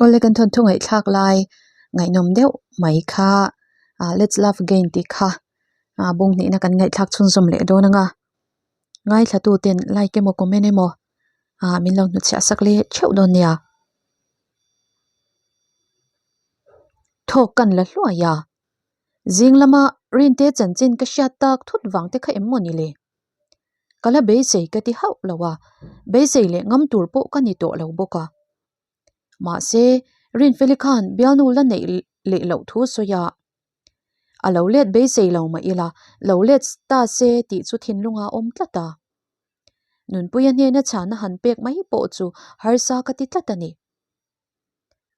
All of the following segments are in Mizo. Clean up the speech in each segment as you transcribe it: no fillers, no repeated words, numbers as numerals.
Awle kan thawnthu ngaihthlak lai ngaihnawm deuh mai kha ah let's love again tih kha ah bung hnihna kan ngaihthlak chhunzawm leh dawn anga ngaithla tu ten like emaw comment emaw ah min lo hnutchhiah sak leh theuh dawn nia. Thawk kan la hluai a, zing lama Rinte chanchin ka hriat tak thut vang te kha em maw ni le? Ka la beisei ka ti hauh lo a, beisei leh ngam tur pawh ka ni tawh lo bawk a. Mahse, Rinfeli khan bialnu la neih leh loh thu sawi a, a lo let beisei lo mah ila, lo let ta se tih chu thinlunga awm tlat a. Nunpuia hnena chhana han pek mai pawh chu harsa ka ti tlat a ni.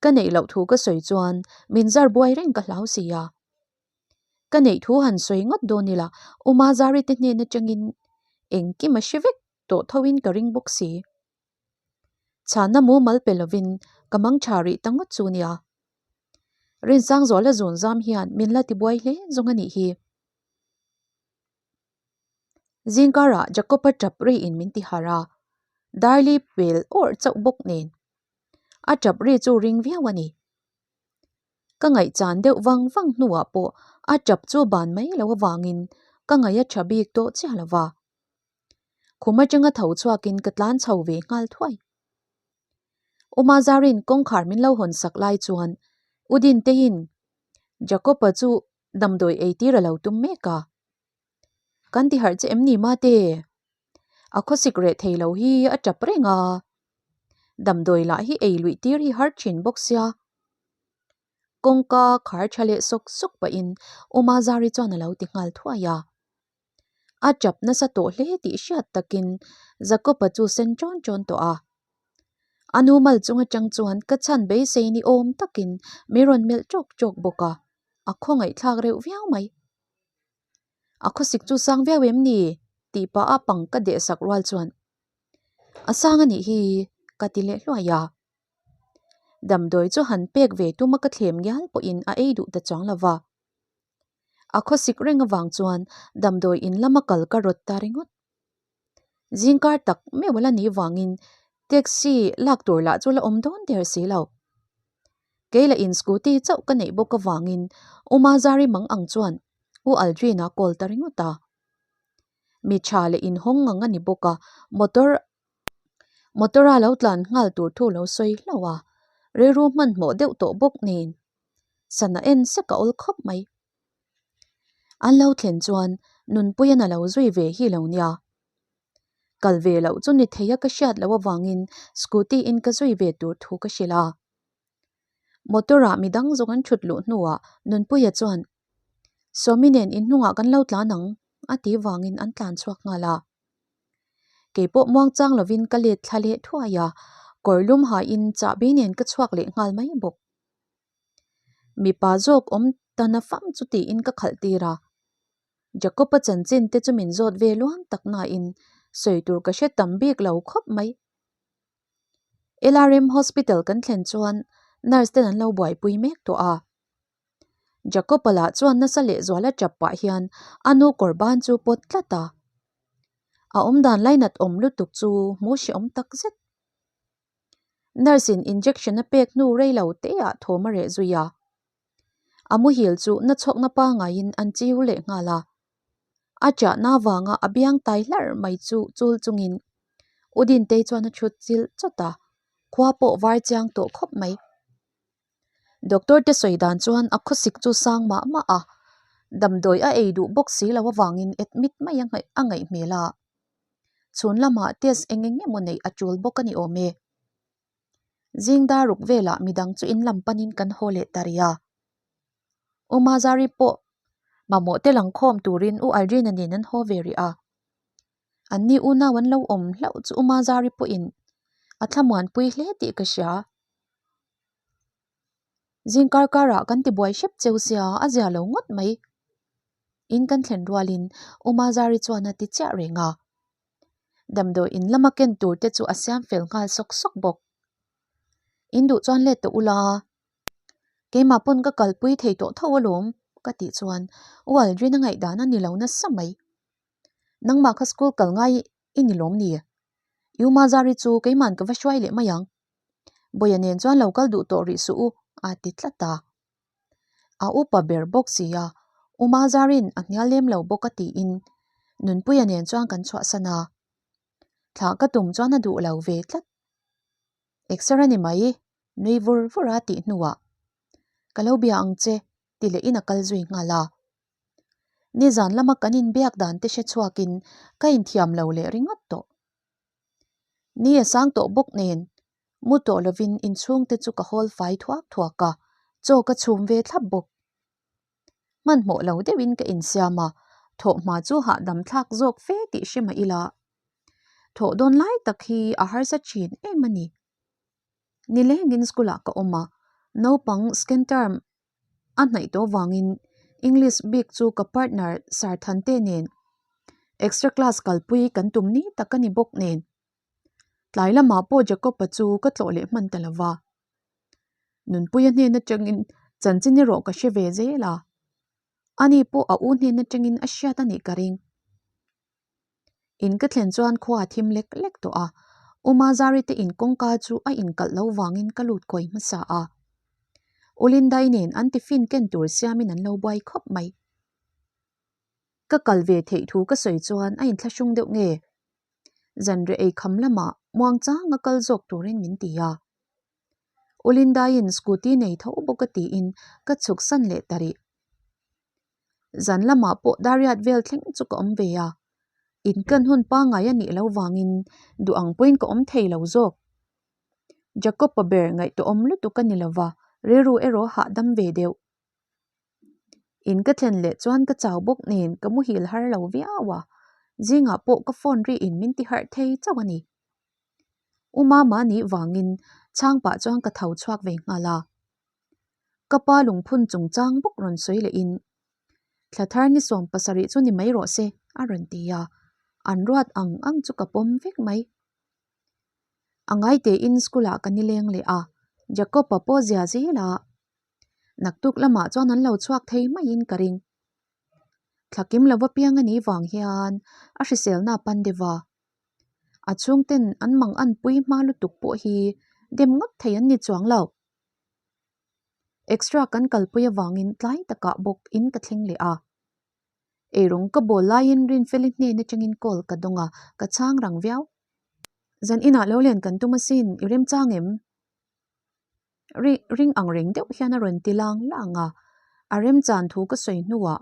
Ka neih loh thu ka sawi chuan min zar buai reng ka hlau si a. Ka neih thu han sawi ngawt dawn ila Uma Zari te hnen atangin engkim a hre vek tawh thoin ka ring bawk si. Chhanna mumal pe lovin ka mang tha rih ta ngawt chu nia. Rinsangzuala zun zam hian min la tibuai hle zawng a nih hi. Zingkarah Jacob-a tap ri in min ti harh a, Darli pel awrh chauh bawk nen a tap ri chu ring viau a ni. Ka ngaihchan deuh vang vang hnuah pawh a tap chu ban mai lo avangin ka ngaih a tha bik tawh chiah lo va. Khum atanga tho chhuakin ka tlan chho ve nghal thuai. Uma Zarin kawngkhar min lo hawn sak lai chuan U Dinteiin Jacob-a chu damdawi ei tir a lo tum mek a. Kan ti harh che em ni mate? A khawsik reh thei lo hi a tap reng a. Damdawi lah hi ei luih tir hi har thin bawk sia. Kawngka khar tha leh sawk sawk pahin Uma Zari chuan a lo ti nghal thuai a. A tap nasa tawh hle tih hriat takin Jacob-a chu sen ṭawn ṭawn tawh a. A nu mal chung atang chuan ka chhan beisei ni awm takin mi rawn melh ṭawk ṭawk bawk a, a khawngaihthlak reuh viau mai. A khawsik chu sang viau em ni? tih pah a pang ka deh sak rual chuan a sang a nih hi ka ti leh hluai a. Damdawi chu han pek ve tum a ka thlem ngial pawhin a ei duh ta chuang lo va. A khawsik reng avang chuan damdawi in lama kal ka rawt ta ringawt. Zingkar tak meuh a la nih vangin taxi lak tur lah chu la awm dawn der si lo. Kei lah in scooty chauh ka neih bawk avangin U Mazari mang ang chuan U Aldrin-a call ta ringawt a. Mi tha leh inhawng ngang a ni bawk a, motor motor-a lo tlan nghal tur thu lo sawi hlauh a, rilru hmanhmawh deuh tawh bawk nen sana en sek a awl khawp mai. An lo thlen chuan Nunpuian a lo zui ve hi lo nia. Kal ve loh chu ni thei a ka hriat loh avangin scooty in ka zui ve tur thu ka hrilh a. Motor ah midang zawng an thut luh hnuah Nunpuia chuan Sawmi nen inhnungah kan lo tlan ang a ti vangin an tlan chhuak nghal a. Keipawh muangchang lovin ka let thla leh thuai a, kawr lum hain chahbi nen ka chhuak leh nghal mai bawk. Mipa zawk awm ta na fam chu tiin ka khalh tir a. Jacob-a chanchin te chu min zawt ve luam tak nain sawi tur ka hre tam bik lo khawp mai. LRM Hospital kan thlen chuan nurse ten an lo buaipui mek tawh a. Jacob-a lah chuan nasa lehzuala tap pah hian a nu kawr ban chu pawt tlat a. A awmdan lainat awm lutuk chu hmuh hrehawm tak zet. Nurse in injection a pek hnu rei lo te ah thawm a reh zui a. A muhil chu na chhawkna pangaiin an chiu leh nghal a. A chahna avanga a biang tai hlarh mai chu chul chungin U Dintei chuan a chhut chilh chawt a, khua pawh var chiang tawh khawp mai. Doctor te sawi dan chuan a khawsik chu sang mah mah a, damdawi a ei duh bawk si lo avangin admit mai a ngaih hmel a. Chhun lamah test eng eng emaw neih a tul bawk a ni awm e. Zing dar ruk velah midang chu in lam panin kan haw leh ta rih a. U Mazari pawh mamawh te lang khawm turin U Aldrina nen an haw ve rih a. Anni unau an lo awm hlauh chu U Mazari pawhin a thlamuanpui hle tih ka hria. Zing kar karah kan ti buai hrep cheu sia a zia lo ngawt mai. In kan thlen rualin U Mazari chuan a ti chiah reng a. Damdawi in lama ken tur te chu a siam fel nghal sawk sawk bawk. In duh chuan let tawh ula, keimah pawn ka kalpui thei tawh tho alawm ka tih chuan U Aldrin a ngaihdan a ni lo nasa mai. Nangmah kha school kal ngai i ni lawm ni? U Mazari chu keiman ka va hruai leh mai ang. Bawia nen chuan lo kal duh tawh rih suh u, a ti tlat a. A upa ber bawk si a, Uma Zarin a hnial lem lo bawk a tiin Nunpuia nen chuan kan chhuahsan a. Thlah ka tum chuan a duh lo ve tlat. Exer a ni mai, nui vur vur a tih hnuah, Ka lo bia ang che, ti lehin a kal zui nghal a. Nizan lama kan inbiak dan te hre chhuakin ka inthiam lo leh ringawt tawh. Ni a sang tawh bawk nen, mu tawh lovin inchhung te chu ka hawl fai thuak thuak a, chaw ka chhum ve thlap bawk. Hmanhmawh lo deuhin ka insiam a, thawhhma chu hahdam thlak zawk fe tih hre mah ila, thawh dawn lai tak hi a harsa thin em a ni. Nilengin school ah ka awm a, naupang second term a hnaih tawh vangin English bik chu ka partner Sir Thante nen extra class kalpui kan tum ni tak a ni bawk nen. Tlai lamah pawh Jacob-a chu ka tlawh leh hman ta lo va. Nunpuia hnen atangin chanchin erawh ka hre ve zel a, ani pawh a u hnen atangin a hriat a nih ka ring. In ka thlen chuan khua a thim lek lek tawh a, U Mazari te in kawngka chu a inkalh lo vangin ka lut kawi hmasa a. U Lindai nen an tiffin ken tur siamin an lo buai khawp mai. Ka kal ve theih thu ka sawi chuan a inthlahrung deuh nge? Zanriah ei kham lamah muangchanga kal zawk turin min ti a. U Lindaiin scooty nei tho bawk a tiin ka chhuk san leh ta rih. Zan lamah pawh dariat vel thleng chu ka awm ve a, inkan hun pangngai a nih loh vangin duh ang pawhin ka awm thei lo zawk. Jacob-a ber ngaihtuahawm lutuk a ni lova, rilru erawh hahdam ve deuh. In ka thlen leh chuan ka chau bawk nen ka muhil har lo viau a, zingah pawh ka phone ri in min ti harh thei chauh a ni. U Mama nih vangin chhang pah chuan ka tho chhuak ve nghal a. Ka pa lungphun chungchang bawk rawn sawi lehin, Thla thar ni 70 chu ni mai rawh se, a rawn ti a, an ruat ang ang chu ka pawm vek mai. A ngaitein school ah ka nileng leh a, Jacob-a pawh zia zel a, naktuk lamah chuan an lo chhuak thei maiin ka ring. Thla kim lova piang a nih vang hian a hriselna a pan deuh a, a chhungten an mang anpui hma lutuk pawh hi dem ngawt thei an ni chuang lo. Extra kan kalpui avangin tlai takah bawk in ka thleng leh a. Eirawng ka bawl laiin Rinfeli hnen atangin call ka dawng a, ka chhang rang viau. Zan inah lo len kan tum asin, i remchang em? Ri ring ang reng deuh hian a rawn ti lang lang a, a remchan thu ka sawi hnuah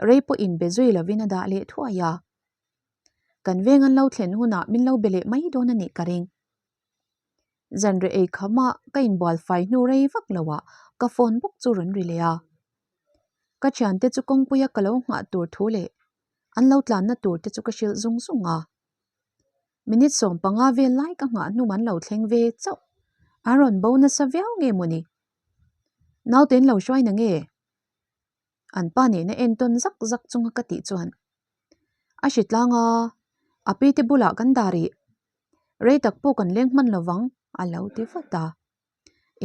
rei pawh inbe zui lovin a dah leh thuai a. Kan veng an lo thlen hunah min lo be leh mai dawn a nih ka ring. Zanriah ei khamah ka inbual fai hnu rei vak lo ah ka phone bawk chu rawn ri leh a. Ka thiante chu kawngpuia ka lo nghah tur thu leh an lo tlanna tur te chu ka hrilh zung zung a. Minute 15 vel lai ka nghah hnu an lo thleng ve chauh. An rawn bo nasa viau nge mawni? Naute an lo hruai na nge? An pa nena entawn zak zak chunga ka tih chuan a hri tlang a, a pi te bulah kan dah rih. Rei tak pawh kan leng hman lovang a lo ti vat a.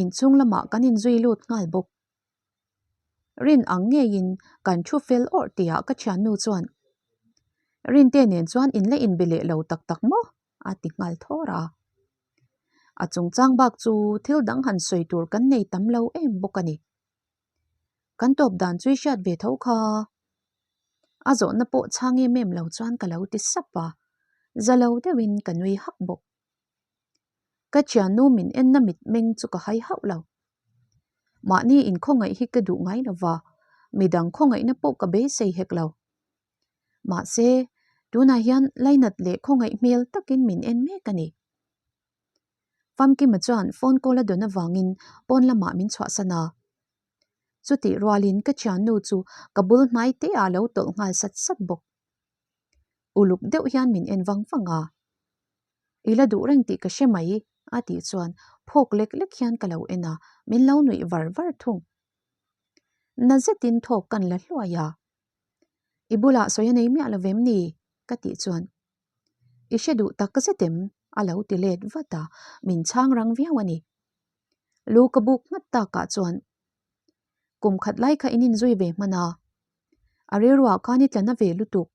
Inchhung lamah kan inzui lut nghal bawk. Rin ang ngeiin kan thu fel awrh tihah ka thiannu chuan Rinte nen chuan in la inbe leh lo tak tak maw? a ti nghal thawr a. A chungchang bak chu thil dang han sawi tur kan nei tam lo em bawk a ni. Kan tawp dan chu i hriat ve tho kha. A zawhna pawh chhang em em lo chuan ka lo ti sap a, za lo deuhin ka nui hak bawk. Ka thiannu min enna mitmeng chu ka hai hauh lo. Mahni inkhawngaih hi ka duh ngai lo va, midang khawngaihna pawh ka beisei hek lo. Mahse, tunah hian lainat leh khawngaih hmel takin min en mek a ni. Famkima chuan phone call a dawn avangin pawn lamah min chhuahsan a. Chutih rualin ka thiannu chu ka bul hnai te ah lo tawlh nghal sat sat bawk. Uluk deuh hian min en vang vang a. I la duh reng tih ka hre mai a tih chuan phawk lek lek hian ka lo en a, min lo nuih var var thung. Na zetin thawk kan la hluai a. I bulah sawi a nei miah lo vem ni? ka tih chuan I hre duh tak zet em? a lo ti let vat a, min chhang rang viau a ni. Lu ka buk nghat takah chuan kum khat lai kha in inzui ve hman a, a rilruah khan i tla na ve lutuk.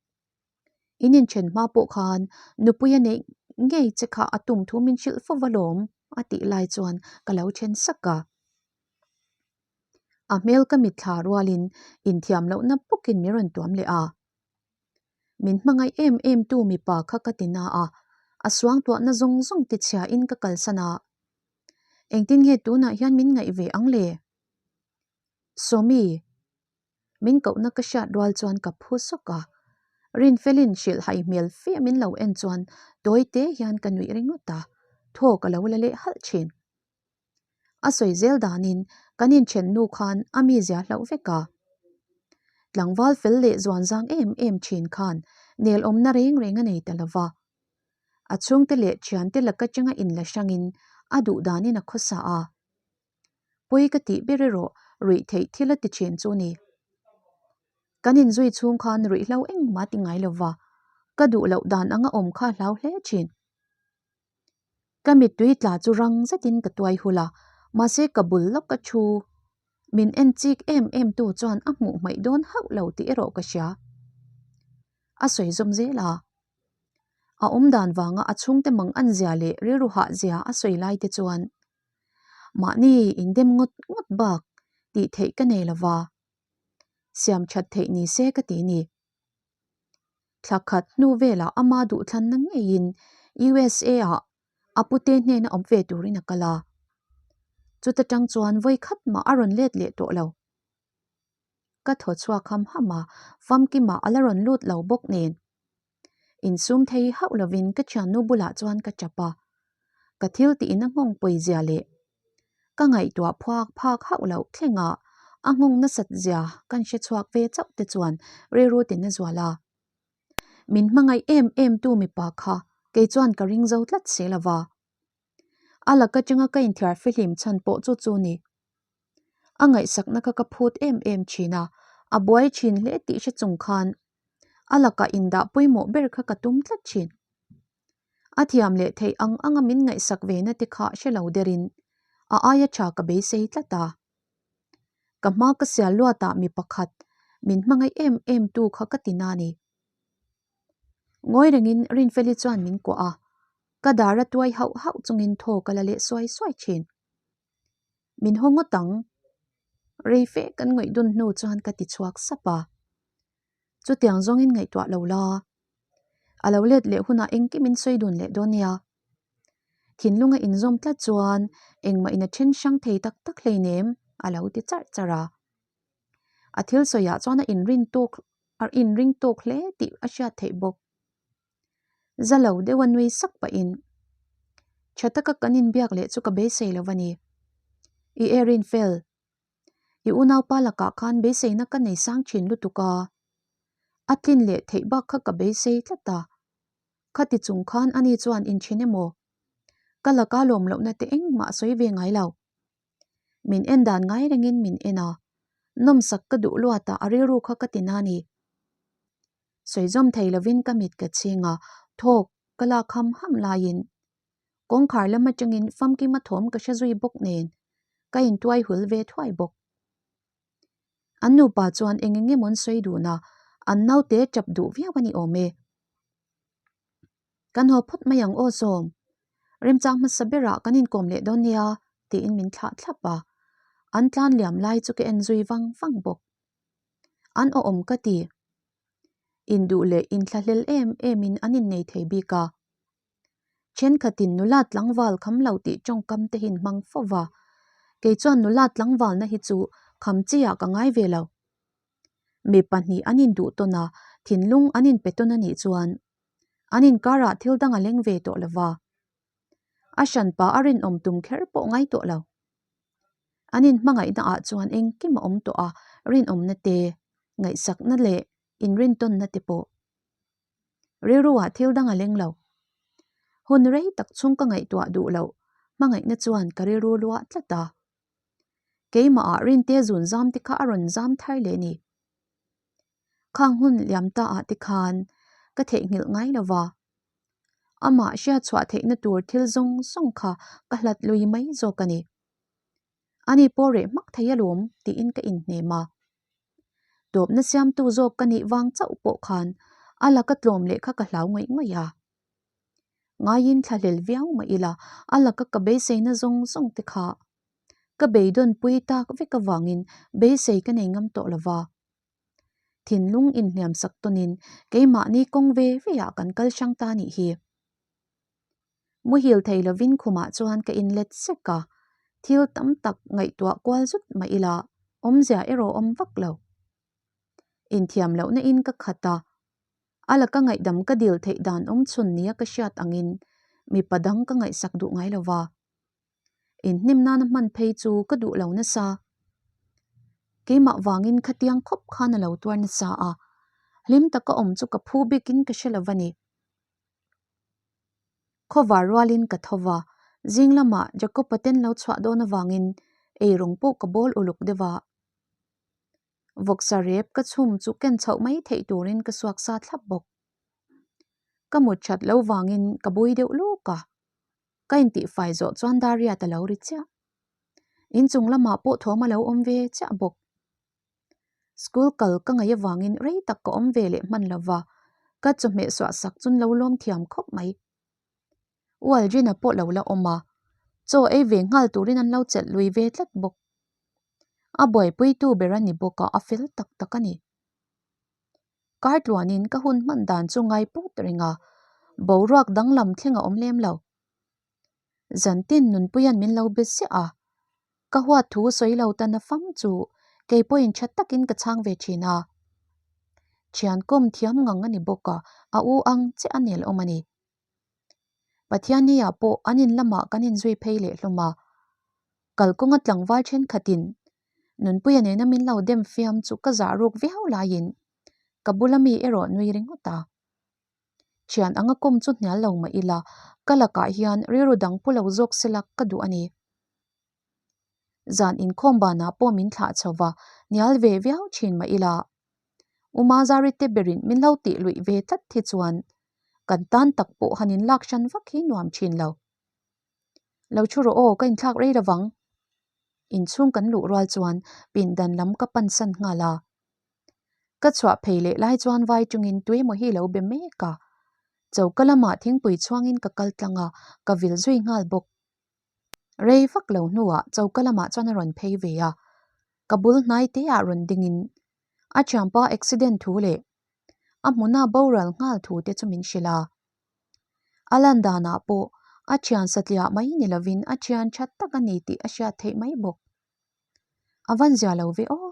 In inthen hma pawh khan nupui a neih ngei che kha a tum thu min hrilh fo va lawm, A tih lai chuan ka lo then sak a. A hmel ka mitthla rualin inthiam lohna bawkin min rawn tuam leh a. Min hmangaih em em tu mipa kha ka ti na a, a suangtuahna zawng zawng tichhia in ka kalsan a. Engtin nge tunah hian min ngaih ve ang le? Sawmi, Min kohna ka hriat rual chuan ka phu sawk a, Rinfelin hrilh hai hmel fe min lo en chuan tawi te hian ka nuih ringawt a, thaw ka lo la leh halh thin. A sawi zel danin kan inthen nu khan a mizia hlauh vek a. Tlangval fel leh zuan zang em em thin khan nel awmna reng reng a nei ta lo va. A chhungte leh thiante laka changa inla hrangin a duh danin a khawsa a. Pawi ka tih ber erawh ruih theih thil a ti thin chu ni. Kan inzui chhung khan ruihhlo engmah ti ngai lo va, ka duh loh dan anga awm kha a hlau hle thin. Ka mittui tla chu rang zetin ka tuai hul a, mahse ka bul lawk a thu. Min en chik em em tu chuan a hmuh hmaih dawn hauh lo tih erawh ka hria. A sawi zawm zel a. A awm dan vanga a chhungte mang an zia leh rilru hah zia a sawi lai te chuan mahni indem ngawt ngawt bak tih theih ka nei lova, siam that theih ni se ka ti ni. Thla khat hnu velah ama duhthlanna ngeiin USA ah a pute hnena awm ve turin a kal a. Chuta tang chuan vawi khat mah a rawn let leh tawh lo. Ka thaw chhuak ham ham a, famkimah a la rawn lut lo bawk nen. Insum thei hauh lovin ka thiannu bulah chuan ka tap a, ka thil tiin a nghawng pawi zia leh ka ngaihtuah phuak phak hauh loh thlengah a nghawng nasat zia kan hre chhuak ve chauh te chuan rilru tin a zual a. Min hmangaih em em tu mipa kha kei chuan ka ring zo tlat si lova. A laka changa ka inthiar fihlim chhan pawh chu chu ni. A ngaihsakna kha ka phut em em thin a, a buai thin hle tih hre chung khan a lakah indah pawimawh ber kha ka tum tlat thin. A thiam leh theih ang anga min ngaihsak ve na te kha hre lo derin a aia tha ka beisei tlat a. Ka hma ka sial luatah mi pakhat min hmangaih em em tu kha ka ti na ni. Ngawi rengin Rinfeli chuan min kuah a, ka dar a tuai hauh hauh chungin thaw ka la leh suai suai thin. Min haw ngawt ang. Rei fe kan ngawih dun hnu chuan ka ti chhuak sap a. Chutiang zawngin ngaihtuah lo la. A lo let leh hunah engkim in sawi dun leh dawn nia. Thinlunga inzawm tlat chuan engmah in a then hrang thei tak tak hleinem a lo ti charh charh a. A thil sawiah chuan a inrin tawk a inring tawk hle tih a hriat theih bawk. Za lo deuh a nui sak pahin tha taka kan inbiak leh chu ka beisei lo a ni. I Erin fel, i unaupa lakah khan beiseina ka nei sang thin lutuk a, a tlin leh theih bak kha ka beisei tlat a, khati chung khan ani chuan inthen emaw ka laka lawm lohna te engmah a sawi ve ngai lo. Min en dan ngai rengin min en a, nawmsak ka duh luatah a rilru kha ka ti na ni. Sawi zawm thei lovin ka mit ka chhing a, thawk ka lak ham ham laiin kawngkhar lam atangin famkima thawm ka hre zui bawk nen ka intuai hul ve thuai bawk. An nupa chuan eng eng emaw an sawi dun a, an naute tap duh viau a ni awm e. Kan haw phawt mai ang aw Sawm, remchang hmasa berah kan inkawm leh dawn nia tiin min thlah thlap a, an tlan liam lai chu ka en zui vang vang bawk. An awm ka ti. Induh leh inthlahlel em emin an innei thei bik a. Thenkhatin nula tlangval kham lo tih tawngkam te hi hmang fo va, kei chuan nula tlangvalna hi chu kham chi ah ka ngai ve lo. Mi pahnih an induh tawn a, thinlung an inpe tawn a nih chuan an inkarah thil dang a leng ve tawh lo va. A hranpa a rinawm tum kher pawh ngai tawh lo. An inhmangaihna ah chuan engkim a awm tawh a, rinawmna te, ngaihsakna leh inrintawnna te pawh. Rilru ah thil dang a leng lo. Hun rei tak chhung ka ngaihtuah duh loh hmangaihna chuan ka rilru luah tlat a. Keimah ah Rinte zun zam te kha a rawn zam thar leh ni. Khang hun liam ta ah te khan ka theihnghilh ngai lo va. Amah hriatchhuah theihna tur thil zawng zawng kha ka hlat lui mai zawk a ni. Ani pawh reh hmak thei alawm tiin ka inhnem a. Tawpna siamtu zawk ka nih vang chauh pawh khan a laka tlawm leh kha ka hlau ngawih ngawih a. Ngaiin thlahlel viau mah ila, a laka ka beiseina zawng zawng te kha ka beidawnpui tak vek avangin beisei ka nei ngam tawh lo va. Thinlung inhliam sak tawnin keimahni kawng ve veah kan kal hrang ta nih hi. Muhil thei lovin khumah chuan ka inlet sek a, thil tam tak ngaihtuah kual zut mah ila awmzia erawh awm vak lo. Inthiam lohna in ka khat a, a laka ngaihdam ka dil theih dan awm chhun nia ka hriat angin mipa dang ka ngaihsak duh ngai lo va. Inhnim nana hman phei chu ka duh lo nasa. Keimah vangin khatiang khawp khan a lo tuar nasa a, hlim taka awm chu ka phu bikin ka hre lo va ni. Khawvar rualin ka tho va, zing lamah Jacob-a ten lo chhuah dawn avangin eirawng pawh ka bawl uluk deuh a. Vawksa rep ka chhum chu ken chhoh mai theih turin ka suak sa thlap bawk. Ka mut that lo vangin ka bui deuh luk a, ka intihfai zawh chuan Dariat a lo ri chiah. Inchung lamah pawh thawm a lo awm ve chiah bawk. School kal ka ngaih avangin rei tak ka awm ve leh hman lo va, ka chawhmeh suah sak chun lo lawm thiam khawp mai. U Aldrina pawh lo la awm a, chaw ei ve nghal turin an lo chelh lui ve tlat bawk. A buaipuitu ber a ni bawk a, a fel tak tak a ni. Kar tluanin ka hun hman dan chu ngai put reng a, boruak danglam thleng a awm lem lo. Zantin Nunpuia'n min lo be ziah a, ka huat thu sawi lo ta na fam chu kei pawhin tha takin ka chhang ve thin a. Thian kawm thiam ngang a ni bawk a, a u ang che a nel awm a ni. Pathianni-ah pawh an in lamah kan inzui phei leh hlawm a, kalkawnga tlangval thenkhatin Nunpuia nena min lo dem fiam chu ka zah ruk viau laiin ka bula mi erawh nui ringawt a. Thian anga kawm chu hnial lo mah ila, ka lakah hian rilru dang pu lo zawk sela ka duh a ni. Zan inkhawm banah pawh min thlah chho va, hnial ve viau thin mah ila. U Mazari te berin min lo tih luih ve tlat hi chuan kan tan tak pawh han inlak hran vak hi nuam thin lo. Lo thu rawh aw, ka inthlak rei lovang. Inchhung kan luh rual chuan pindan lam ka pansan nghal a. Ka chhuah phei leh lai chuan vai chungin tuemaw hi lo be mek a. Choka lamah thingpui chhuangin ka kal tlang a, ka vil zui nghal bawk. Rei vak lo hnuah choka lamah chuan a rawn phei ve a, ka bul hnai te ah rawn dingin a thianpa accident thu leh a hmuna boral nghal thu te chu min hrilh a. A lan danah pawh a thian satliah mai ni lovin a thian tha tak a ni tih a hriat theih mai bawk. A van zia lo ve aw,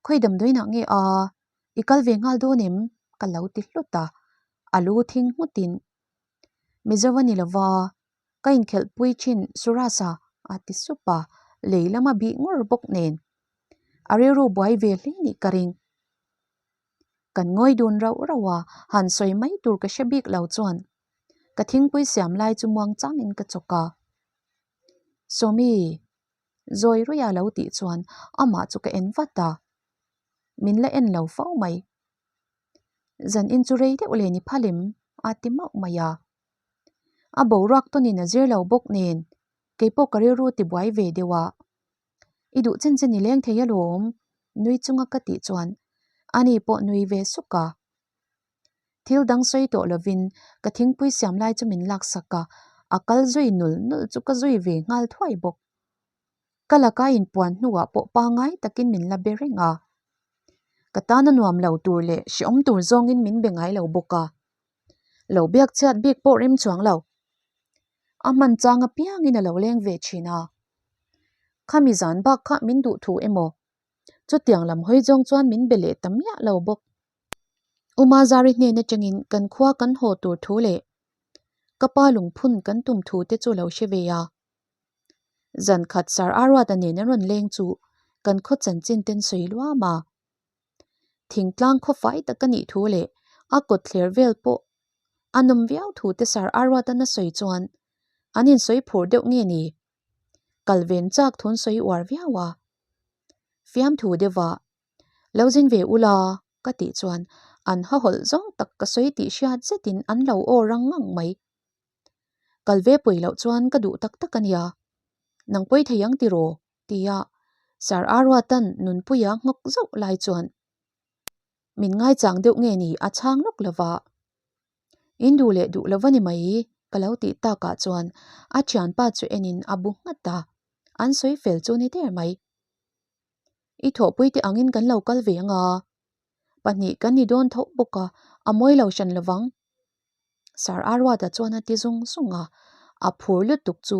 khawi damdawiinah nge a, i kal ve nghal dawn em? ka lo ti hlut a, a lu thing nghutin Mizo a ni lova, ka inkhelhpui thin Surasa a ti sup a, lei lama bih ngur bawk nen a rilru buai ve hle nih ka ring. Kan ngawi dun rauh rauh a, han sawi mai tur ka hre bik lo chuan ka thingpui siam lai chu muang changin ka chawk a. Sawmi! Zawi ruia lo tih chuan amah chu ka en vat a, min la en lo fo mai. Zan in chu rei deuh leh ni phalim a ti mauh mai a. A boruak tawnin a zir lo bawk nen keipawh ka rilru ti buai ve deuh a. I duh chen chen i leng thei alawm nui chunga ka tih chuan ani pawh nui ve suk a. Thil dang sawi tawh lovin ka thingpui siam lai chu min laksak a, a kal zui nul nul chu ka zui ve nghal thuai bawk. Ka laka inpuan hnuah pawh pangngai takin min la be reng a. Ka tana nuam lo tur leh hrehawm tur zawngin min be ngai lo bawk a. Lo biak chhiat bik pawh rem chuang lo. A hman chang apiangin a lo leng ve thin a. Khami zan bak kha min duh thu emaw? Chutiang lam hawi zawng chuan min be leh ta miah lo bawk. U Mazari hnen atangin kan khua kan haw tur thu leh ka pa lungphun kan tum thu te chu lo hre ve a. Zan khat Sir Aruata nen an rawn leng chu kan khaw chanchin ten sawi luam a. Thingtlang khaw fai tak a nih thu leh a kawt thler vel pawh a nawm viau thu te Sir Aruatan a sawi chuan an insawi phur deuh nge ni? Kal ven chak thun sawi uar viau a. Fiamthu deuhah Lo zin ve ula ka tih chuan an hahawlh zawng tak ka sawi tih hriat zetin an lo aw rang ngang mai. Kal ve pawi loh chuan ka duh tak tak a nia. Nang pawi thei ang tiraw? tia Sir Aruatan Nunpuia nghawk zauh lai chuan min ngaichang deuh nge ni a chhang lawk lova. In duh leh duh lova ni mai. Ka lo tih takah chuan a thianpa chu enin a bu nghat a, an sawi fel chu ni der mai. I thawhpui te angin kan lo kal ve anga, pahnih kan ni dawn tho bawk a, a mawi lo hran lovang. Sir Aruata chuan a ti zung zung a, a phur lutuk chu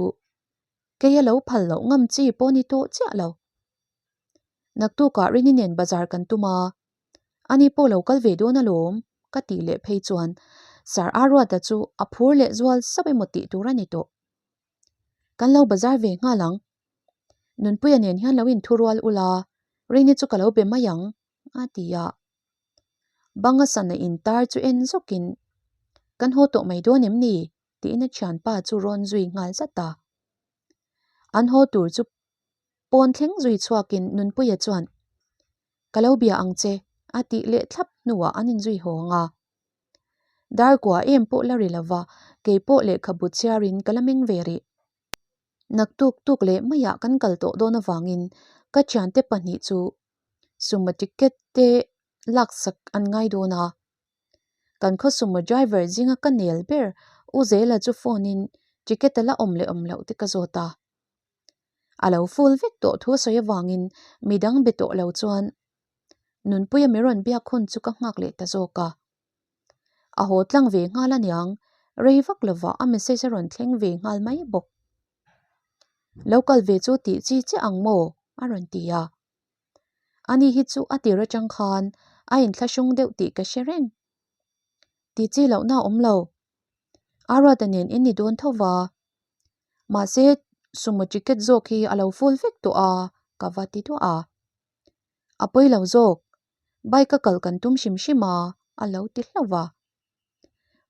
kei a lo phal loh ngam chi pawh ni tawh chiah lo. Naktukah Rini nen bazar kan tum a, ani pawh lo kal ve dawn alawm ka tih leh phei chuan Sir Aruata chu a phur leh zual sauh emaw tih tur a ni tawh. Kan lo bazar ve nghal ang. Nunpuia nen hian lo inthurual ula, Rini chu ka lo be mai ang a ti a. Banga sana intar chu en zawkin, Kan haw tawh mai dawn em ni? tiin a thianpa chu rawn zui nghal zat a. An haw tur chu pawn thleng zui chhuakin Nunpuia chuan, Ka lo bia ang che, a tih leh thlap hnuah an inzui haw ang a. Darkua em pawh la ri lova, kei pawh lehkhabu chhiarin ka la meng ve rih. Naktuk tuk leh maiah kan kal tawh dawn avangin ka thiante pahnih chu sumo ticket te laksak an ngai dawn a. Kan khaw sumo driver zinga ka nel ber U Zela chu phone in ticket a la awm leh awm loh te ka zawt a. A lo full vek tawh thu a sawi avangin midang be tawh lo chuan Nunpuia mi rawn biak hun chu ka nghak leh ta zawk a. A haw tlang ve nghal aniang, rei vak lovah a message a rawn thleng ve nghal mai bawk. Lo kal ve chu tih chi chiah ang maw? a rawn ti a. Ani hi chu a tir atang khan a inthlahrung deuh tih ka hre reng. Ti chi lohna a awm lo. Aruata nen in ni dawn tho va. Mahse, sumo ticket zawk hi a lo full vek tawh a, ka va ti duah a. A pawi lo zawk, bike a kal kan tum hrim hrim a, a lo ti hlauh va.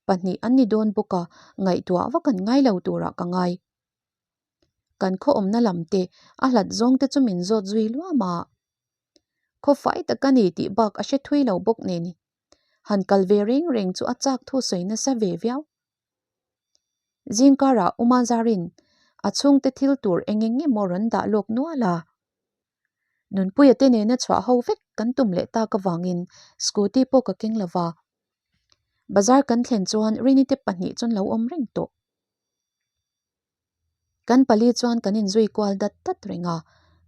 Pahnih an ni dawn bawk a, ngaihtuah vak an ngai lo turah ka ngai. Kan khaw awmna lam te a hlat zawng te chu min zawt zui luam a. Khaw fai tak a ni tih bak a hre thui lo bawk nen han kal ve reng reng chu a chak thu sawi nasa ve viau. Zingkarah Uma Zarin a chhungte thil tur eng eng emaw rawn dah lawk nual a. Nunpuia te nena chhuah ho vek kan tum leh tak avangin scooty pawh ka keng lo va. Bazar kan thlen chuan Rini te pahnih chuan lo awm reng tawh. Kan pali chuan kan inzui kual dat dat reng a,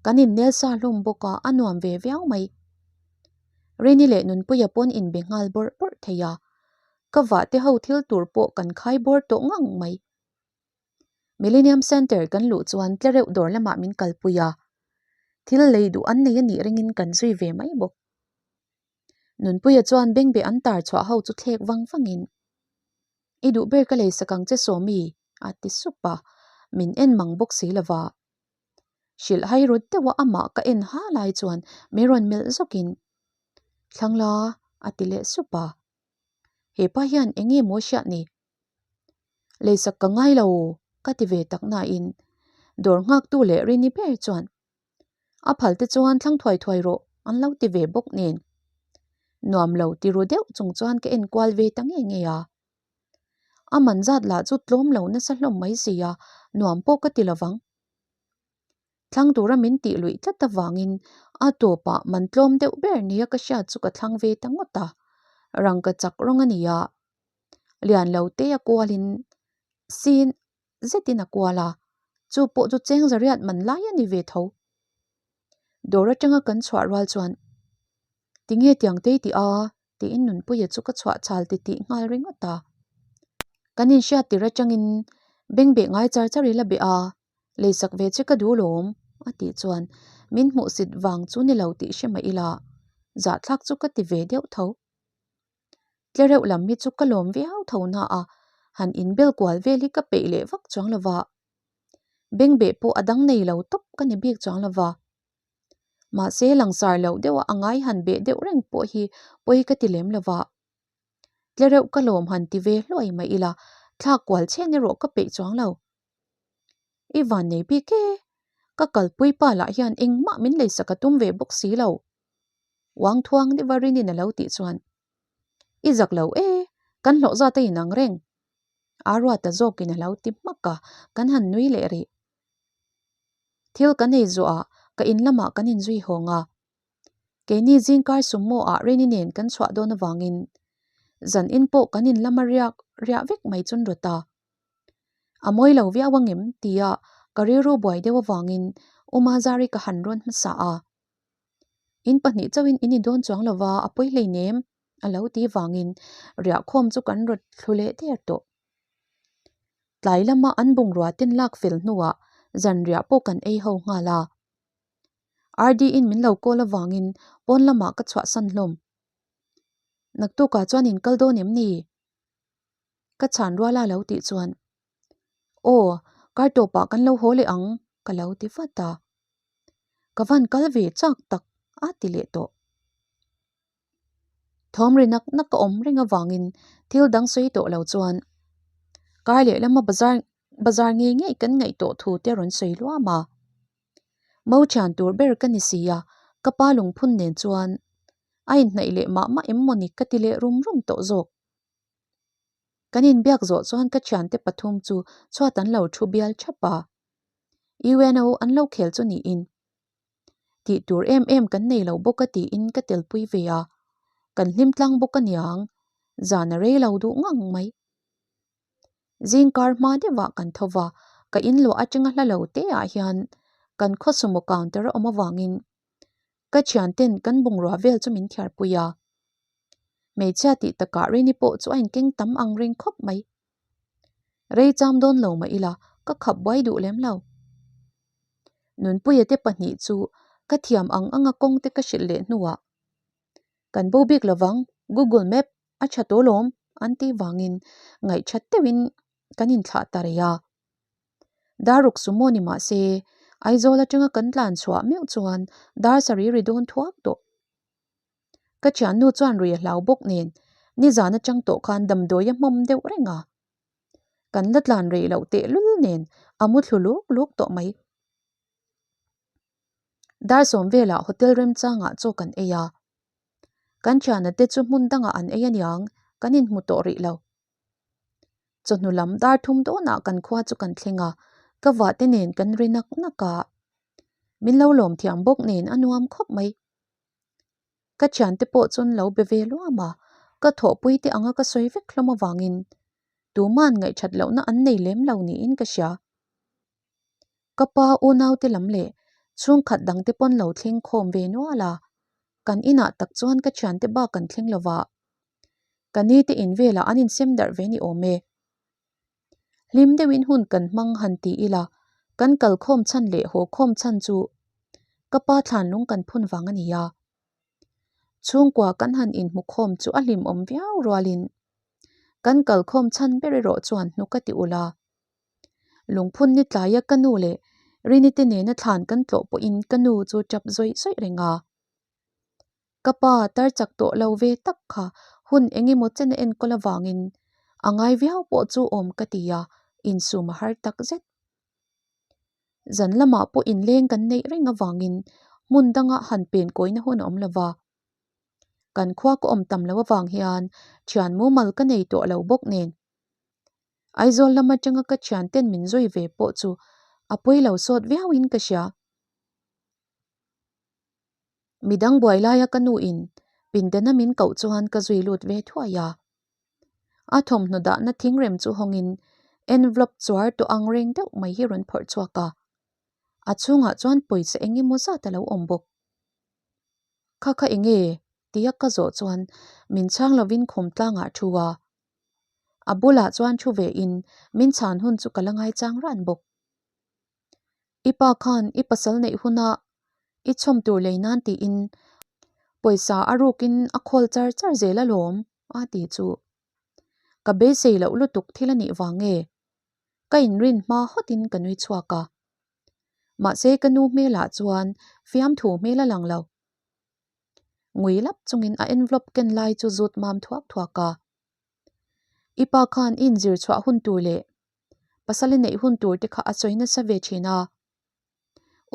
kan innel sa hlum bawk a, a nuam ve viau mai. Rini leh Nunpuia pawn inbe nghal bawrh bawrh thei a, ka vah te ho thil tur pawh kan khai bawr tawh ngang mai. Millennium Centre kan luh chuan tlereuh dawr lamah min kalpui a, thil lei duh an nei a nih ringin kan zui ve mai bawk. Nunpuia chuan bengbeh an tar chhuah ho chu thlek vang vangin, I duh ber ka lei sak ang che Sawmi, a ti sup a, min en mang bawk si lova. Hrilh hai rut deuha amah ka en ha lai chuan min rawn melh zawkin, Thlang la, a ti leh sup a. Hepa hian eng nge maw hriat ni? Leisak ka ngai lo, ka ti ve tak nain dawr nghaktu leh Rini ber chuan, A phal te chuan thlang thuai thuai rawh an lo ti ve bawk nen. Nuam lo ti ru deuh chung chuan ka en kual ve ta nge nge a. A man zat lah chu tlawm lo nasa hlawm mai si a, nuam pawh ka ti lovang. Thlang tura min tih luih tlat avangin a tawpah man tlawm deuh ber nia ka hriat chu ka thlang ve ta ngawt a. Rangka chak rawng a ni a, lian lo te a kualin sin zetin a kual a, chu pawh chu cheng zariat man lai a ni ve tho. Dawr atanga kan chhuah rual chuan, Tinge tiang tei tih a? tiin Nunpuia chu ka chhuah chhal ti tih nghal ringawt a. Kan inhriat tir atangin bengbeh ngai char char ila beh a, leisak ve che ka duh lawm a tih chuan min hmuhsit vang chu ni lo tih hre mah ila zahthlak chu ka ti ve deuh tho. Tlereuh lam hi chu ka lawm viau tho na a, han inbel kual vel hi ka peih leh vak chuang lo va. Bengbeh pawh a dang nei lo tawp ka ni bik chuang lo va. Mahse langsar loh deuha a ngai han beh deuh reng pawh hi pawi ka ti lem lo va. Tlereuh ka lawm han ti ve hluai mai ila, thlak kual chhen erawh ka peih chuang lo. I van nei bik e, ka kalpui pa lah hian engmah min leisak a tum ve bawk si lo. Uang thuang deuha Rinin a lo tih chuan, I zak lo e, kan hlawh zat a inang reng. A ruata zawkin a lo ti hmak a, kan han nui leh rih. Thil kan ei zuah ka in lamah kan inzui hawng a. Keini zingkar summaw ah Rini nen kan chhuah dawn avangin zan in pawh kan in lama riak riah vek mai chun rawt a. A mawi lo viau angem tia ka rilru buai deuh avangin U Mazari ka han rawn hmasa a. In pahnih chauhin in i dawn chuang lova a pawi hleinem a lo ti vangin riahkhawm chu kan rawt thlu leh der tawh. Tlai lama an bungrua ten lak fel hnuah zanriah pawh kan ei ho nghal a. RD in min lo call avangin pawn lamah ka chhuahsan hlawm. Naktukah chuan in kal dawn em ni? Ka chhan ruala lo tih chuan, Aw, kar tawpah kan lo haw leh ang ka lo ti vat a. Ka van kal ve chak tak a ti leh tawh. Thawm ri nak nak ka awm reng avangin thil dang sawi tawh lo chuan kar lehlama bazar bazar ngei ngei kan ngaih tawh thu te rawn sawi luam a. Mo thian tur ber ka ni si a, ka pa lungphun nen chuan a inhnaih leh mah mah em mawni ka ti leh rum rum tawh zawk. Kan inbiak zawh chuan ka thiante pathum chu chhuat an lo thu bial thap a, UNO an lo khel chu niin tih tur em em kan nei lo bawk a tiin ka telpui ve a, kan hlim tlang bawk aniang, zan a rei lo duh ngang mai. Zingkar hma deuhah kan tho va, ka inluah atanga hla lo te ah hian kan khaw sumo counter a awm avangin ka thianten kan bungrua vel chu min thiarpui a. Hmeichhia tih takah Rini pawh chu a inkeng tam ang reng khawp mai. Rei cham dawn lo mah ila ka khap buai duh lem lo. Nunpuia te pahnih chu ka thiam ang anga kawng te ka hrilh leh hnuah kan bo bik lovang Google Map a tha tawh lawm an tih vangin ngaihthat deuhin kan inthlah ta rei a. Daruk sumo ni mah se Aizawl atanga kan tlan chhuah meuh chuan dar sarih ri dawn thuak tawh. Ka thiannu chuan rui a hlau bawk nen nizan atang tawh khan damdawi a hmawm deuh reng a. Kan la tlan rei loh tehlul nen a mu thlu luk luk tawh mai. Dar sawm velah hotel remchangah chaw kan ei a. Kan thiana te chu hmun dangah an ei aniang kan inhmu tawh rih lo. Chawhnu lam dar thum dawnah kan khua chu kan thleng a, ka vahte nen kan ri nak nak a. Min lo lawm thiam bawk nen a nuam khawp mai. Ka thiante pawh chuan lo be ve luam a, ka thawhpui te anga ka sawi vek hlawm avangin tuman ngaihthat lohna an nei lem lo niin ka hria. Ka pa unaute lam leh chhungkhat dangte pawn lo thleng khawm ve nual a, kan inah tak chuan ka thiante bak kan thleng lo va, ka ni te in velah an insem darh ve ni awm e. Hlim deuhin hun kan hmang han ti ila, kan kal khawm chhan leh haw khawm chhan chu ka pa thlanlung kan phun vang a ni a. Chhungkua kan han inhmu khawm chu a hlimawm viau rualin kan kal khawm chhan ber erawh chuan hnuk a ti ulh a. Lungphun ni tlaia ka nu leh Rini te nena thlan kan tlawh pawhin ka nu chu tap zawih zawih reng a. Ka pa tar chak tawh lo ve tak kha hun eng emaw chen a enkawl avangin a ngai viau pawh chu awm ka ti a, insum a har tak zet. Zan lamah pawh inleng kan neih reng avangin hmun danga han pen kawina hun a awm lo va. Kan khua ka awm tam lo avang hian thian mumal ka nei tawh lo bawk nen. Aizawl lam atanga ka thianten min zui ve pawh chu a pawi lo sawt viauin ka hria. Midang buai laia ka nu in pindana min koh chuan ka zui lut ve thuai a. A thawmhnaw dahna thingrem chu hawngin envelope chuar tawh ang reng deuh mai hi rawn phawrh chhuak a. A chhungah chuan pawisa eng emaw zat a lo awm bawk. Kha kha eng nge? tia ka zawh chuan min chhang lovin khum tlangah thu a. A bulah chuan thu ve in min chhan hun chu ka la ngaichang ran bawk. I pa khan i pasal neih huna i chhawm tur lei nan tiin pawisa a rukin a khawl char char zel alawm a ti chu. Ka beisei loh lutuk thil a nih vang nge? Ka inrin hma hawtin ka nui chhuak a. Mahse ka nu hmelah chuan fiamthu hmel a lang lo. Ngui lap chungin a envelope ken lai chu zut mam thuak thuak a. I pa khan i inzir chhuah hun tur leh pasal i neih hun tur te kha a sawi nasa ve thin a.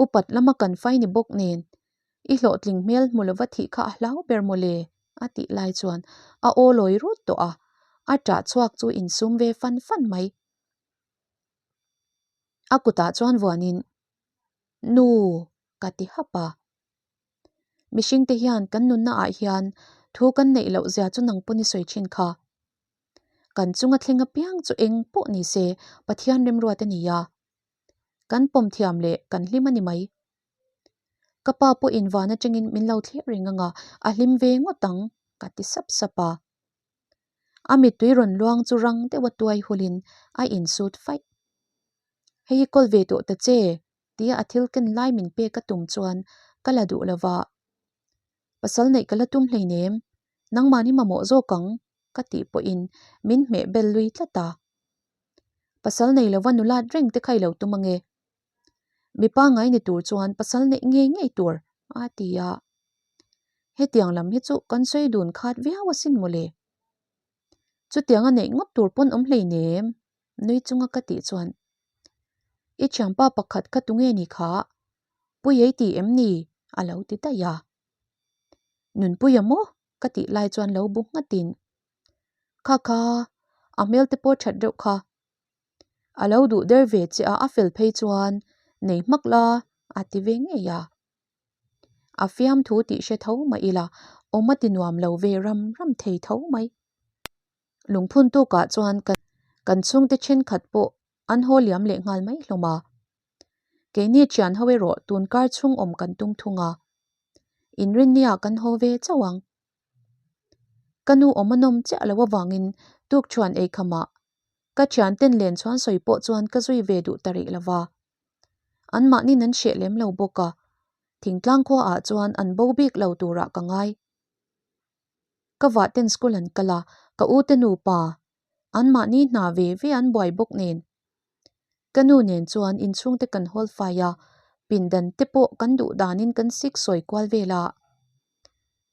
Upat lama kan fai ni bawk nen i hlawhtling hmel hmu lova thih kha a hlau ber mawle a tih lai chuan a aw lawi rut tawh a, a ṭah chhuak chu insum ve fan fan mai. A kutah chuan vuanin, Nu! ka ti hap a. Mihringte hian kan nunna ah hian thu kan neih loh zia chu nang pawn i sawi thin kha. Kan chunga thleng apiang chu eng pawh ni se Pathian remruat a ni a. Kan pawm thiam leh kan hlim a ni mai. Ka pa pawhin van atangin min lo thlir reng anga a hlim ve ngawt ang ka ti sap sap a. A mittui rawn luang chu rang deuha tuai hulin a insut faih. Hei i kawl ve tawh ta che tia a thil ken lai min pek a tum chuan ka la duh lo va. Pasal neih ka la tum hleinem, nangmahni mamawh zawk ang ka tih pawhin min hmeh bel lui tlat a. Pasal nei lova nulat reng te kha i lo tum ange. Mipa ngai ni tur chuan pasal neih ngei ngei tur a ti a. Hetiang lam hi chu kan sawi dun khat viau asin mawle. Chutianga neih ngawt tur pawn awm hleinem nui chunga ka tih chuan I thianpa pakhat kha tunge ni kha? Puiei ti em ni? a lo ti daih a. Nunpuia maw? ka tih lai chuan lo bu nghatin Kha kha, a hmel te pawh that reuh kha. A lo duh der ve che a, a fel phei chuan nei hmak la a ti ve ngei a. A fiamthu tih hre tho mah ila awm a ti nuam lo ve ram ram thei tho mai. Lungphun tukah chuan kan chhungte thenkhat pawh an haw liam leh nghal mai hlawm a. Keini thian ho erawh tun kar chhung awm kan tum thung a. Inrinniah kan haw ve chauh ang. Ka nu awm a nawm chiah lo avangin tukṭhuan eikhamah ka thianten len chhuan sawi pawh chuan ka zui ve duh ta rih lo va. Anmahnin an hreh lem lo bawk a, thingtlang khuaah chuan an bo bik lo turah ka ngai. Ka vahten school an kal a, ka u te nupa anmahni hna ve ve an buai bawk nen. Ka nu nen chuan inchhungte kan hawl fai a, pindan te pawh kan duh danin kan sik sawi kual vel a.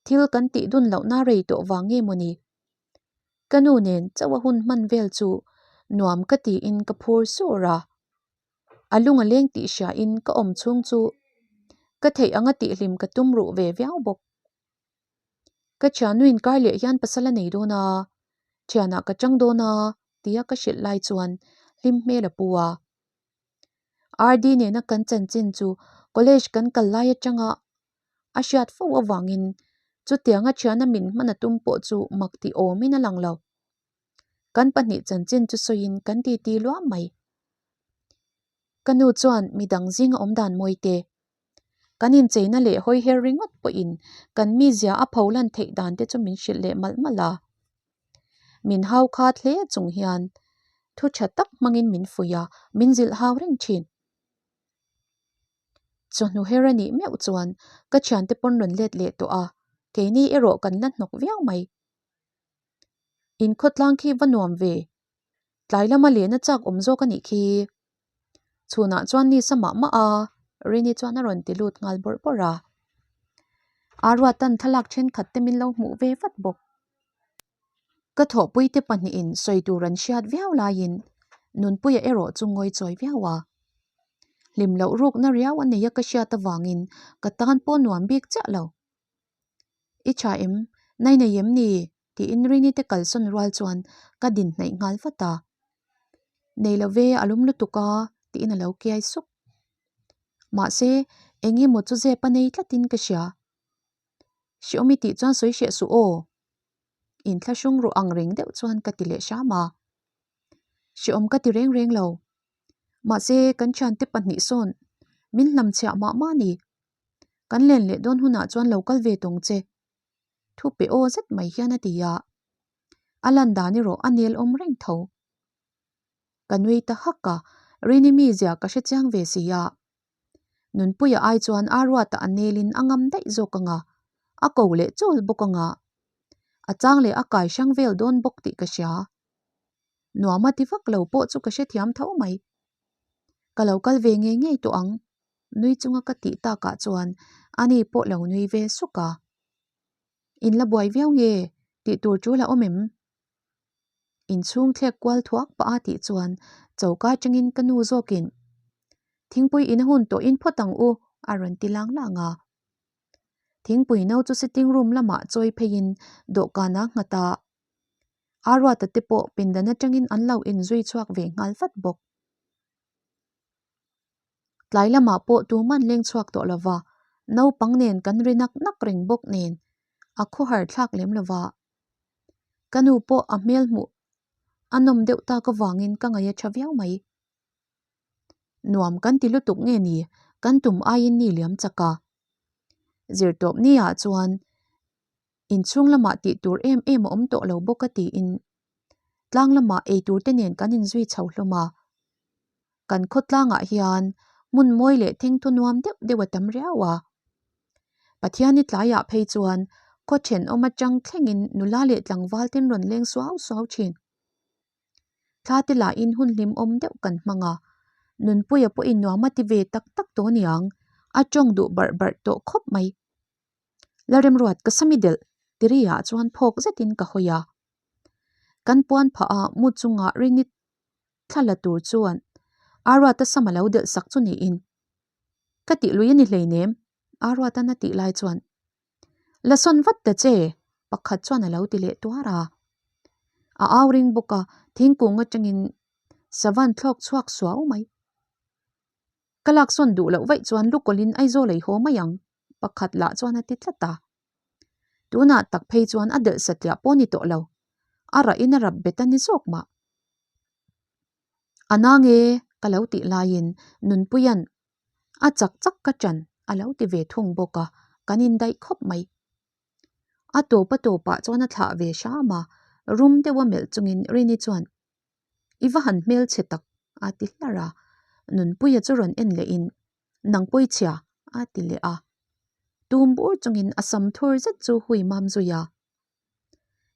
Thil kan tih dun lohna rei tawh vang nge mawni? Ka nu nen chauh a hun hman vel chu nuam ka tiin ka phur sur a. A lung a leng tih hriain ka awm chhung chu ka theih anga tihhlim ka tum ruh ve viau bawk. Ka thiannuin kar leh hian pasal a nei dawn a, thianah ka chang dawn a tia ka hrilh lai chuan hlim hmel a pu a. RD nena kan chanchin chu college kan kal lai atanga a hriat fo avangin chutianga thiana min hman a tum pawh chu mak tih awmin a lang lo. Kan pahnih chanchin chu sawiin kan titi luam mai. Ka nu chuan midang zinga awm dan mawi te. Kan incheina leh hawi her ringawt pawhin kan mizia a pho lan theih dan te chu min hrilh leh malh malh a. Min hau khat hle chung hian thu tha tak hmangin min fuih a, min zilh hau reng thin. Chawhnu her a nih meuh chuan ka thiante pawn rawn let leh tawh a, keini erawh kan la hnawk viau mai. Inkhawtlang khi va nuam ve, tlai lama lena chak awm zawk a nih khi. Chhunah chuan ni sa mah mah a, Rini chuan a rawn ti lut nghal bawrh bawrh a. Aruatan thlalak thenkhat te min lo hmuh ve vat bawk. Ka thawhpuite pahnihin sawi tur an hriat viau laiin Nunpuia erawh chu ngawi chawi viau a. Hlim loh rukna riau a nei a ka hriat avangin ka tan pawh nuam bik chiah lo. I tha em? Nai nei em ni? tiin Rini te kalsawn rual chuan ka din hnaih nghal vat a. Nei lo ve, a lum lutuk a tiin a lo kiai suk. Mahse, eng emaw chu zep a nei tlatin ka hria. Hriawm i tih chuan sawi hreh suh aw. Inthlahrung ruh ang reng deuh chuan ka ti leh hram a. Hriawm ka ti reng reng lo. Mahse, kan thiante pahnih sawn min hlamchhiah mah mah a ni. Kan len leh dawn hunah chuan lo kal ve tawng che. Thu pe aw zet mai hian a ti a. A lan dan erawh a nel awm reng tho. Ka nui ta hak a, Rini mizia ka hre chiang ve si a. Nunpuia ai chuan a ruata a nelin a ngam daih zawk ang a, a ko leh chawl bawk ang a. A chang leh a kai hrang vel dawn bawk tih ka hria. Nuam a ti vak lo pawh chu ka hrethiam tho mai. Ka lo kal ve ngei ngei tawh ang, nui chunga ka tih takah chuan ani pawh lo nui ve suk a. In la buai viau nge tih tur tul a awm em? Inchhung thlek kual thuak pah a tih chuan choka atangin ka nu zawkin Thingpui in a hun tawh in phawt ang u a rawn ti lang lang a. Thingpui no chu sitting room lamah chawi pheiin dawhkan a nghat a. Aruata te pawh pindan atangin an lo inzui chhuak ve nghal vat bawk. Tlai lamah pawh tuman leng chhuak tawh lova, naupang nen kan ri nak nak reng bawk nen a khawhar thlak lem lova. Ka nu pawh a hmel hmuh A nawm deuh tak avangin ka ngaih a tha viau mai. Nuam kan ti lutuk nge ni, kan tum aiin ni liam chak a. Zirtawp ni ah chuan inchhung lamah tih tur em em a awm tawh lo bawk a tiin tlang lamah eitur te nen kan inzui chho hlawm a. Kan khawtlangah hian hmun mawi leh thengthu nuam deuh deuh a tam riau a. Pathiani tlaiah phei chuan khaw thenawm atang thlengin nula leh tlangval ten rawn leng suau suau thin. Thla te lahin hun hlimawm deuh kan hmang a, Nunpuia pawhin nuam a ti ve tak tak tawh aniang, a tawng duh barh barh tawh khawp mai. Lalremruat ka sami delh tiriah chuan phawk zetin ka hawi a. Kan puan phah a mu chungah rini thla la tur chuan Aruata sam a lo delh sak chu niin. Ka tih lui a ni hleinem, Aruatan a tih lai chuan La sawn vat ta che, pakhat chuan a lo ti leh tuar a. A au ring bawk a, thingkung atangin savan thlawk chhuak suau mai. Ka lak sawn duh loh vaih chuan lukawlhin Aizawl ei haw mai ang, pakhat lah chuan a ti tlat a. Tunah tak phei chuan a delh satliah pawh ni tawh lo, a rahin a rap bet a ni zawk mah. A nang e, ka lo tih laiin Nunpuia'n a chak chak ka ṭan a lo ti ve thung bawk a, kan indaih khawp mai. A tawp a tawpah chuan a thlah ve hram a, rum deuha melh chungin Rini chuan, I va han hmelchhe tak, a ti hlar a. Nunpuia chu rawn en lehin, Nang pawichhia, a ti leh a. Tum bur chungin a sam thur zet chu hui mam zui a.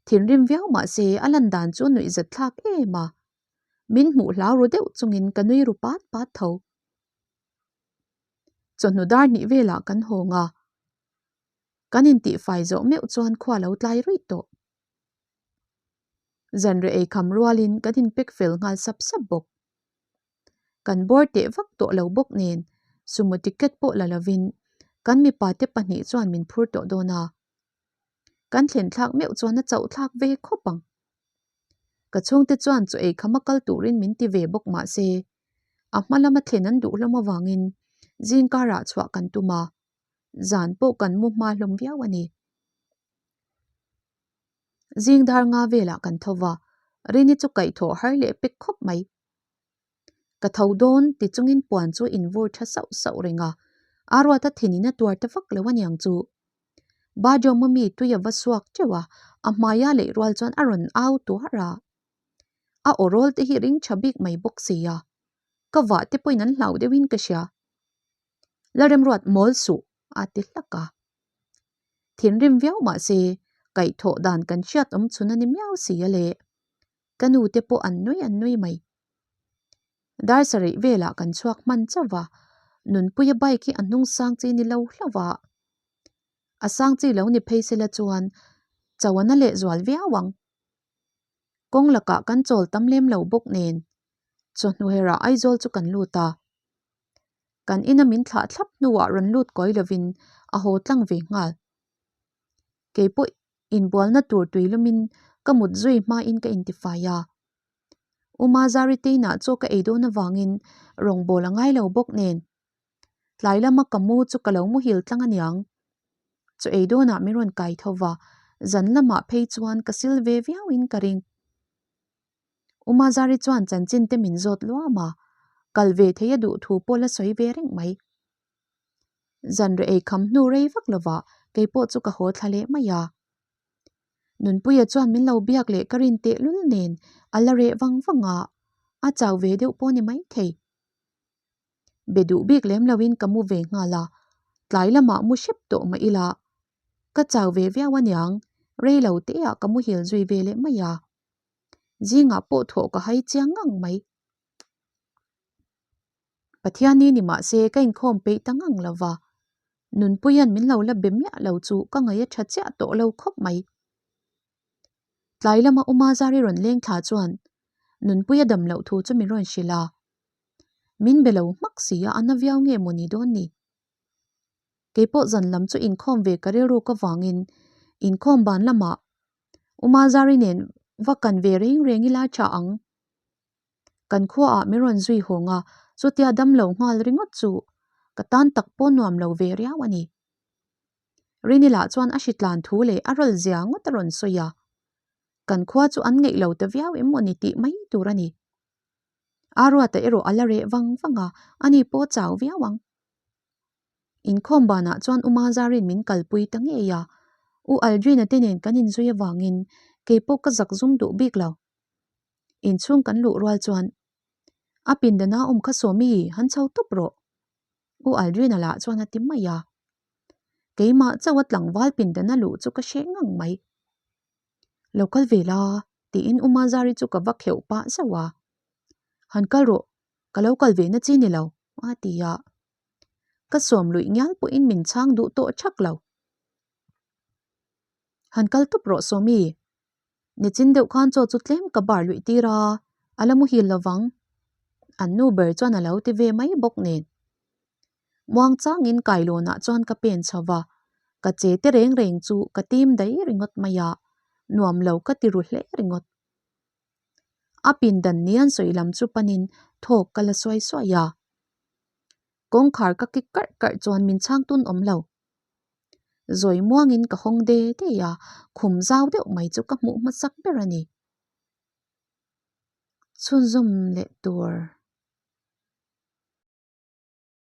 Thinrim viau mah se a lan dan chu nuih zet thlak em a. Min hmuh hlau ru deuh chungin ka nui ru pat pat tho. Chawhnu dar hnih velah kan hawng a. Kan intihfai zawh meuh chuan khua lo tlai ruih tawh. Zanreh ei kham rualin kan inpek fel nghal sap sap bawk. Kan bawr teh vak tawh lo bawk nen sumo ticket pawh la lovin kan mipa te pahnih chuan min phur tawh dawn a. Kan thlen thlak meuh chuan a chauh thlak ve khawp ang. Ka chhungte chuan chaw ei kham a kal turin min ti ve bawk mah se a hma lama thlen an duh hlawm avangin zingkarah chhuah kan tum a, zan pawh kan mu hma hlawm viau a ni. Zing dar nga velah kan tho va, Rini chu kaihthawh har leh pek khawp mai. Ka tho dawn ti chungin puan chu in vur tha sauh sauh reng a, a ruata thinin a tuar ta vak lo aniang chu. Bathroom a mi tui a va suak teuh a, a hmaia leih rual chuan a rawn au tuar a. A aw rawl te hi ring tha bik mai bawk si a, ka vah te pawhin an hlau deuhin ka hria. Lalremruat mawl suh a ti hlak a. Thinrim viau mah se, kaihthawh dan kan hriat awm chhun a ni miau si a le. Ka nu te pawh an nui an nui mai. Dar sarih velah kan chhuak hman chauh va, Nunpuia bike hi a hnung sang chi ni lo hlauh a. A sang chi lo ni phei sela chuan cho a na lehzual viau ang. Kawng lakah kan chawl tam lem lo bawk nen chawhnu herah Aizawl chu kan lut a. Kan ina min thlah thlap hnuah rawn lut kawi lovin a haw tlang ve nghal. Kei pawh inbualna tur tui lumin ka mut zui hmain ka intifai a. Uma Zari teinah chaw ka ei dawn avangin rawngbâwl a ngai lo bawk nen. Tlai lama ka mu chu ka lo muhil tlang aniang. Chaw ei dawnah min rawn kai tho va, zan lamah phei chuan ka sil ve viauin ka ring. Uma Zari chuan chanchin te min zawt luam a, kal ve thei a duh thu pawh la sawi ve reng mai. Zanreh ei kham hnu rei vak lovah kei pawh chu ka haw thla leh mai a. Nunpuia chuan min lo biak leh ka rin tehlul nen a la reh vang vang a, a chau ve deuh pawh ni maithei. Be duh bik lem loin ka mu ve nghal a, tlai lamah mu hrep tawh mah ila ka chau ve viau aniang, rei lo teah ka muhil zui ve leh mai a. Zingah pawh thawh ka hai chiang ngang mai. Pathiani ni mah se ka inkhawm peih ta ngang lo va, Nunpuia'n min lo la be miah lo chu ka ngaih a tha chiah tawh lo khawp mai. Tlai lama Uma Zari rawn leng thla chuan Nunpuia dam loh thu chu min rawn hrilh a. Min be lo hmak si a, a na viau nge maw ni dawn ni? Kei pawh zan lam chu inkhawm ve ka rilruk avangin inkhawm ban lamah Uma Zari nen va kan ve reng reng ila tha ang. Kan khuaah min rawn zui hawng a, chutia dam lo nghal ringawt chu ka tan tak pawh nuam lo ve riau a ni. Rini lah chuan a hritlan thu leh a rawl zia ngawt a rawn sawi a. Kan khua chu an ngeih lo ta viau em maw ni tih mai tur a ni. A ruata erawh a la reh vang vang a, ani pawh chau viau ang. Inkhawm banah chuan U Mazarin min kalpui ta ngei a, U Aldrina te nen kan inzui avangin kei pawh ka zak zum duh bik lo. Inchhung kan luh rual chuan a pindana awm kha Sawmi han chho tawp rawh. U Aldrina lah chuan a ti mai a. Keimah chauh a tlangval pindana luh chu ka hreh ngang mai. Lo kal ve la tiin U Mazari chu ka va kheuh pah zauh a. Han kal rawh, ka lo kal ve na chi ni lo a ti a. Ka sawm luih ngial pawhin min chhang duh tawh thak lo. Han kal tup rawh Sawmi, nichin deuh khan chaw chu tlem ka bar luih tir a, a la muhil lovang. An nu ber chuan a lo ti ve mai bawk nen. Muang changin kailawnah chuan ka pen chho va, ka che te reng reng chu ka tim daih ringawt mai a, nuam lo ka ti ru hle ringawt. A pindan nian sawi lam chu panin thawk ka la suai suai a. Kawngkhar ka kik karh karh chuan min chhang tun awm lo. Zawi muangin ka hawng de de a, khum zau deuh mai chu ka hmuh hmasak ber a ni. Chhunzawm leh tur.